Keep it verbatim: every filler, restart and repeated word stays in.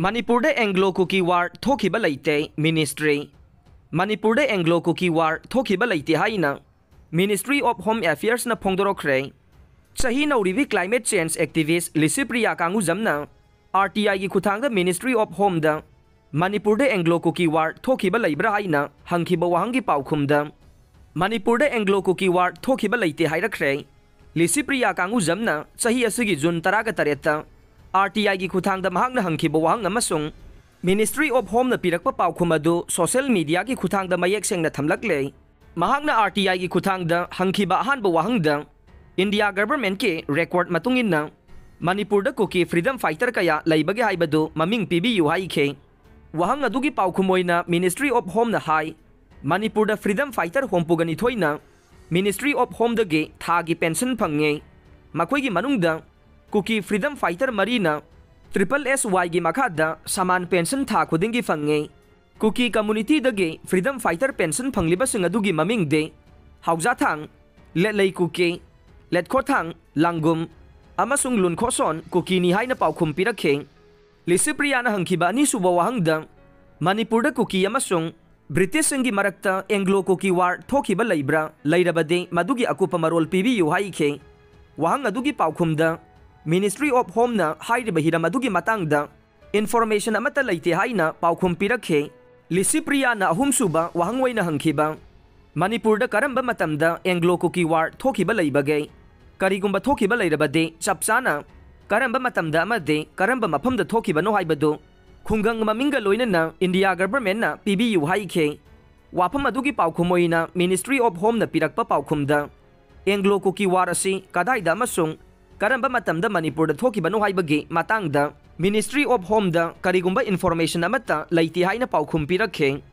ꯃꯅꯤꯄꯨꯔꯗ ꯑꯦꯡꯒ꯭ꯂꯣ ꯀꯨꯀꯤ ꯋꯥꯔ ꯊꯣꯛꯈꯤꯕ ꯂꯩꯇꯦ, ꯃꯤꯅꯤꯁꯇ꯭ꯔꯤ꯫ ꯃꯅꯤꯄꯨꯔꯗ ꯑꯦꯡꯒ꯭ꯂꯣ ꯀꯨꯀꯤ ꯋꯥꯔ ꯊꯣꯛꯈꯤꯕ ꯂꯩꯇꯦ ꯍꯥꯏꯅ ꯃꯤꯅꯤꯁꯇ꯭ꯔꯤ ꯑꯣꯐ ꯍꯣꯝ ꯑꯦꯐꯤꯌꯔꯁꯅ ꯐꯣꯡꯗꯣꯔꯛꯈ꯭ꯔꯦ꯫ ꯆꯍꯤ ꯅꯧꯔꯤꯕꯤ ꯀ꯭ꯂꯥꯏꯃꯦꯠ ꯆꯦꯟꯖ ꯑꯦꯛꯇꯤꯚꯤꯁ ꯂꯤꯁꯤꯄ꯭ꯔꯤꯌꯥ ꯀꯥꯡꯒꯨꯖꯝꯅ ꯑꯥꯔ ꯇꯤ ꯑꯥꯏꯒꯤ ꯈꯨꯠꯊꯥꯡꯗ ꯃꯤꯅꯤꯁꯇ꯭ꯔꯤ ꯑꯣꯐ ꯍꯣꯝꯗ ꯃꯅꯤꯄꯨꯔꯗ ꯑꯦꯡꯒ꯭ꯂꯣ ꯀꯨꯀꯤ ꯋꯥꯔ ꯊꯣꯛꯈꯤꯕ ꯂꯩꯕ꯭ꯔꯥ ꯍꯥꯏꯅ ꯍꯪꯈꯤꯕ ꯋꯥꯍꯪꯒꯤ ꯄꯥꯎꯈꯨꯝꯗ, ꯃꯅꯤꯄꯨꯔꯗ ꯑꯦꯡꯒ꯭ꯂꯣ ꯀꯨꯀꯤ ꯋꯥꯔ ꯊꯣꯛꯈꯤꯕ ꯂꯩꯇꯦ ꯍꯥꯏꯔꯛꯈ꯭ꯔꯦ꯫ ꯂꯤꯁꯤꯄ꯭ꯔꯤꯌꯥ ꯀꯥꯡꯒꯨꯖꯝꯅ ꯆꯍꯤ ꯑꯁꯤꯒꯤ ꯖꯨꯟ ꯇꯔꯥꯒ ꯇꯔꯦꯠꯇ ꯑꯥꯔ ꯇꯤ ꯑꯥꯏꯒꯤ ꯈꯨꯠꯊꯥꯡꯗ ꯃꯍꯥꯛꯅ ꯍꯪꯈꯤꯕ ꯋꯥꯍꯪ ꯑꯃꯁꯨꯡ ꯃꯤꯅꯤꯁꯇ꯭ꯔꯤ ꯑꯣꯐ ꯍꯣꯝꯅ ꯄꯤꯔꯛꯄ ꯄꯥꯎꯈꯨꯝ ꯑꯗꯨ ꯁꯣꯁꯦꯜ ꯃꯤꯗꯤꯌꯥꯒꯤ ꯈꯨꯠꯊꯥꯡꯗ ꯃꯌꯦꯛ ꯁꯦꯡꯅ ꯊꯝꯂꯛꯂꯦ꯫ ꯃꯍꯥꯛꯅ ꯑꯥꯔ ꯇꯤ ꯑꯥꯏꯒꯤ ꯈꯨꯠꯊꯥꯡꯗ ꯍꯪꯈꯤꯕ ꯑꯍꯥꯟꯕ ꯋꯥꯍꯪꯗ ꯏꯟꯗꯤꯌꯥ ꯒꯚꯔꯟꯃꯦꯟꯠꯀꯤ ꯔꯦꯀꯣꯔꯗ ꯃꯇꯨꯡ ꯏꯟꯅ ꯃꯅꯤꯄꯨꯔꯗ ꯀꯨꯀꯤ ꯐ꯭ꯔꯤꯗꯝ ꯐꯥꯏꯇꯔ ꯀꯌꯥ ꯂꯩꯕꯒꯦ ꯍꯥꯏꯕꯗꯨ ꯃꯃꯤꯡ ꯄꯤꯕꯤꯌꯨ ꯍꯥꯏꯈꯤ꯫ ꯋꯥꯍꯪ ꯑꯗꯨꯒꯤ ꯄꯥꯎꯈꯨꯝ ꯑꯣꯏꯅ ꯃꯤꯅꯤꯁꯇ꯭ꯔꯤ ꯑꯣꯐ ꯍꯣꯝꯅ ꯍꯥꯏ, ꯃꯅꯤꯄꯨꯔꯗ ꯐ꯭ꯔꯤꯗꯝ ꯐꯥꯏꯇꯔ ꯍꯨꯝꯐꯨꯒ ꯅꯤꯊꯣꯏꯅ ꯃꯤꯅꯤꯁꯇ꯭ꯔꯤ ꯑꯣꯐ ꯍꯣꯝꯗꯒꯤ ꯊꯥꯒꯤ ꯄꯦꯟꯁꯟ ꯐꯪꯉꯦ꯫ ꯃꯈꯣꯏꯒꯤ ꯃꯅꯨꯡꯗ ꯀꯨꯀꯤ ꯐ꯭ꯔꯤꯗꯝ ꯐꯥꯏꯇꯔ ꯃꯔꯤꯅ ꯇ꯭ꯔꯤꯄꯜ ꯑꯦꯁ ꯋꯥꯏꯒꯤ ꯃꯈꯥꯗ ꯁꯃꯥꯟ ꯄꯦꯟꯁꯟ ꯊꯥ ꯈꯨꯗꯤꯡꯒꯤ ꯐꯪꯉꯦ꯫ ꯀꯨꯀꯤ ꯀꯝꯃꯨꯅꯤꯇꯤꯗꯒꯤ ꯐ꯭ꯔꯤꯗꯝ ꯐꯥꯏꯇꯔ ꯄꯦꯟꯁꯟ ꯐꯪꯂꯤꯕꯁꯤꯡ ꯑꯗꯨꯒꯤ ꯃꯃꯤꯡꯗꯤ ꯍꯥꯎꯖꯥꯊꯥꯡ, ꯂꯦꯠꯂꯩ ꯀꯨꯀꯤ, ꯂꯦꯠꯈꯣꯊꯥꯡ, ꯂꯥꯡꯒꯨꯝ ꯑꯃꯁꯨꯡ ꯂꯨꯟꯈꯣꯁꯣꯟ ꯀꯨꯀꯤꯅꯤ ꯍꯥꯏꯅ ꯄꯥꯎꯈꯨꯝ ꯄꯤꯔꯛꯈꯤ꯫ ꯂꯤꯁꯤꯄ꯭ꯔꯤꯌꯥꯅ ꯍꯪꯈꯤꯕ ꯑꯅꯤꯁꯨꯕ ꯋꯥꯍꯪꯗ ꯃꯅꯤꯄꯨꯔꯗ ꯀꯨꯀꯤ ꯑꯃꯁꯨꯡ ꯕ꯭ꯔꯤꯇꯤꯁꯁꯤꯡꯒꯤ ꯃꯔꯛꯇ ꯑꯦꯡꯒ꯭ꯂꯣ ꯀꯨꯀꯤ ꯋꯥꯔ ꯊꯣꯛꯈꯤꯕ ꯂꯩꯕ꯭ꯔꯥ, ꯂꯩꯔꯕꯗꯤ ꯃꯗꯨꯒꯤ ꯑꯀꯨꯞꯄ ꯃꯔꯣꯜ ꯄꯤꯕꯤꯌꯨ ꯍꯥꯏꯈꯤ꯫ ꯋꯥꯍꯪ ꯑꯗꯨꯒꯤ ꯄꯥꯎꯈꯨꯝꯗ ꯃꯤꯅꯤꯁꯇ꯭ꯔꯤ ꯑꯣꯐ ꯍꯣꯝꯅ ꯍꯥꯏꯔꯤꯕ ꯍꯤꯔꯝ ꯑꯗꯨꯒꯤ ꯃꯇꯥꯡꯗ ꯏꯟꯐꯣꯔꯃꯦꯁꯟ ꯑꯃꯠꯇ ꯂꯩꯇꯦ ꯍꯥꯏꯅ ꯄꯥꯎꯈꯨꯝ ꯄꯤꯔꯛꯈꯤ꯫ ꯂꯤꯁꯤꯄ꯭ꯔꯤꯌꯥꯅ ꯑꯍꯨꯝꯁꯨꯕ ꯋꯥꯍꯪ ꯑꯣꯏꯅ ꯍꯪꯈꯤꯕ, ꯃꯅꯤꯄꯨꯔꯗ ꯀꯔꯝꯕ ꯃꯇꯝꯗ ꯑꯦꯡꯒ꯭ꯂꯣ ꯀꯨꯀꯤ ꯋꯥꯔ ꯊꯣꯛꯈꯤꯕ ꯂꯩꯕꯒꯦ? ꯀꯔꯤꯒꯨꯝꯕ ꯊꯣꯛꯈꯤꯕ ꯂꯩꯔꯕꯗꯤ ꯆꯞ ꯆꯥꯅ ꯀꯔꯝꯕ ꯃꯇꯝꯗ ꯑꯃꯗꯤ ꯀꯔꯝꯕ ꯃꯐꯝꯗ ꯊꯣꯛꯈꯤꯕꯅꯣ ꯍꯥꯏꯕꯗꯨ ꯈꯨꯡꯒꯪ ꯃꯃꯤꯡꯒ ꯂꯣꯏꯅꯅ ꯏꯟꯗꯤꯌꯥ ꯒꯚꯔꯟꯃꯦꯟꯠꯅ ꯄꯤꯕꯤꯌꯨ ꯍꯥꯏꯈꯤ꯫ ꯋꯥꯐꯝ ꯑꯗꯨꯒꯤ ꯄꯥꯎꯈꯨꯝ ꯑꯣꯏꯅ ꯃꯤꯅꯤꯁꯇ꯭ꯔꯤ ꯑꯣꯐ ꯍꯣꯝꯅ ꯄꯤꯔꯛꯄ ꯄꯥꯎꯈꯨꯝꯗ, ꯑꯦꯡꯒ꯭ꯂꯣ ꯀꯨꯀꯤ ꯋꯥꯔ ꯑꯁꯤ ꯀꯗꯥꯏꯗ ꯑꯃꯁꯨꯡ ꯀꯔꯝꯕ ꯃꯇꯝꯗ ꯃꯅꯤꯄꯨꯔꯗ ꯊꯣꯛꯈꯤꯕꯅꯣ ꯍꯥꯏꯕꯒꯤ ꯃꯇꯥꯡꯗ ꯃꯤꯅꯤꯁꯇ꯭ꯔꯤ ꯑꯣꯐ ꯍꯣꯝꯗ ꯀꯔꯤꯒꯨꯝꯕ ꯏꯟꯐꯣꯔꯃꯦꯁꯟ ꯑꯃꯠꯇ ꯂꯩꯇꯦ ꯍꯥꯏꯅ ꯄꯥꯎꯈꯨꯝ ꯄꯤꯔꯛꯈꯤ꯫